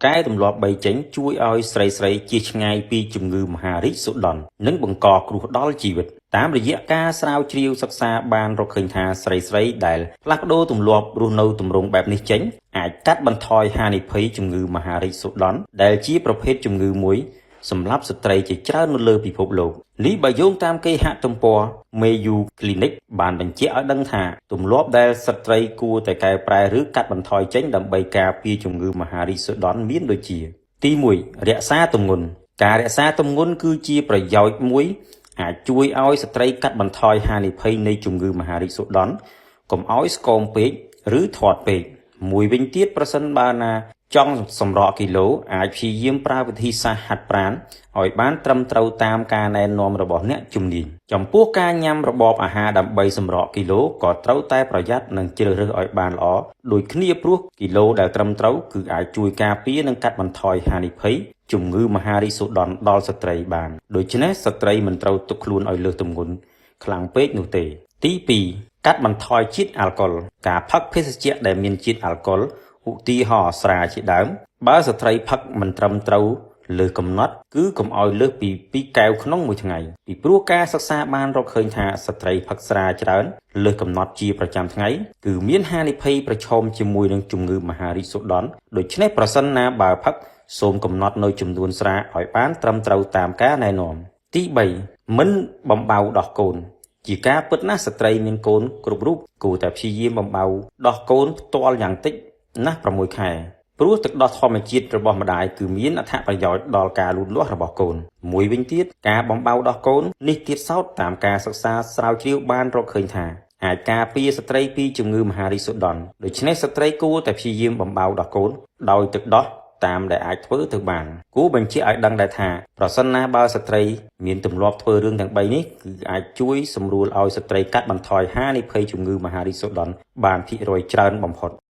កែទម្លាប់3ចេញជួយឲ្យស្រីស្រីជៀសឆ្ងាយពីជំងឺមហារីកសុដន់និងបង្កគ្រោះដល់ជីវិតតាមរយៈការស្រាវជ្រាវសិក្សាបានរកឃើញថាស្រីស្រីដែលផ្លាស់ប្ដូរទម្លាប់រស់នៅទម្រង់បែបនេះចេញអាចកាត់បន្ថយហានិភ័យជំងឺមហារីកសុដន់ដែលជាប្រភេទជំងឺមួយសម្រាប់ស្ត្រីជាច្រើននៅលើពិភពលោកនេះបើយោងតាមគេហទំព័រ Mayo Clinic បានបញ្ជាក់ឲ្យដឹងថាទម្លាប់ដែលស្ត្រីគួរតែកែប្រែឬកាត់បន្ថយចេញដើម្បីការពារជំងឺមហារីកសុដន់មានដូចជា ទី1រក្សាទម្ងន់ការរក្សាទម្ងន់គឺជាប្រយោជន៍មួយអាចជួយឲ្យស្ត្រីកាត់បន្ថយហានិភ័យនៃជំងឺមហារីកសុដន់កុំឲ្យស្គមពេកឬធាត់ពេកមួយវិញទៀតប្រសិនបើណាចង់សម្រកគីឡូអាចព្យាយាមប្រើវិធីសាស្ត្រហាត់ប្រាណឲ្យបានត្រឹមត្រូវតាមការណែនាំរបស់អ្នកជំនាញចំពោះការញ៉ាំរបបអាហារដើម្បីសម្រកគីឡូក៏ត្រូវតែប្រយ័ត្ននិងជ្រើសរើសឲ្យបានល្អដូចគ្នាព្រោះគីឡូដែលត្រឹមត្រូវគឺអាចជួយការពារនិងកាត់បន្ថយហានិភ័យជំងឺមហារីកសុដន់ដល់ស្ត្រីបានដូច្នេះស្ត្រីមិនត្រូវទុកខ្លួនឲ្យលើសទម្ងន់ខ្លាំងពេកនោះទេទី2កាត់បន្ថយជាតិអាល់កុលការផឹកភេសជ្ជៈដែលមានជាតិអាល់កុលឧទាហរណ៍ស្រាជាដើមបើស្ត្រីផឹកមិនត្រឹមត្រូវលើសកំណត់គឺកុំឲ្យលើសពី2កែវក្នុងមួយថ្ងៃពីព្រោះការសិក្សាបានរកឃើញថាស្ត្រីផឹកស្រាច្រើនលើសកំណត់ជាប្រចាំថ្ងៃគឺមានហានិភ័យប្រឈមជាមួយនឹងជំងឺមហារីកសុដន់ដូច្នេះប្រសិនណាបើផឹកសូមកំណត់នៅចំនួនស្រាឲ្យបានត្រឹមត្រូវតាមការណែនាំទី3មិនបំបៅដោះកូនជាការពិតណាស់ស្ត្រីមានកូនគ្រប់រូបគួរតែព្យាយាមបំបៅដោះកូនផ្ទាល់យ៉ាងតិចណាស់6ខែព្រោះទឹកដោះធម្មជាតិរបស់ម្ដាយគឺមានអត្ថប្រយោជន៍ដល់ការលូតលាស់របស់កូនមួយវិញទៀតការបំបៅដោះកូននេះទៀតសោតតាមការសិក្សាស្រាវជ្រាវបានរកឃើញថាអាចការពារស្ត្រីពីជំងឺមហារីកសុដន់ដូច្នេះស្ត្រីគួរតែព្យាយាមបំបៅដោះកូនដោយទឹកដោះតាមដែលអាចធ្វើទៅបានគួរបញ្ជាក់ឲ្យដឹងដែរថាប្រសិនណាបើស្ត្រីមានទម្លាប់ធ្វើរឿងទាំង3នេះគឺអាចជួយសម្រួលឲ្យស្ត្រីកាត់បន្ថយហានិភ័យជំងឺមហារីកសុដន់បានភាគរយច្រើនបំផុត។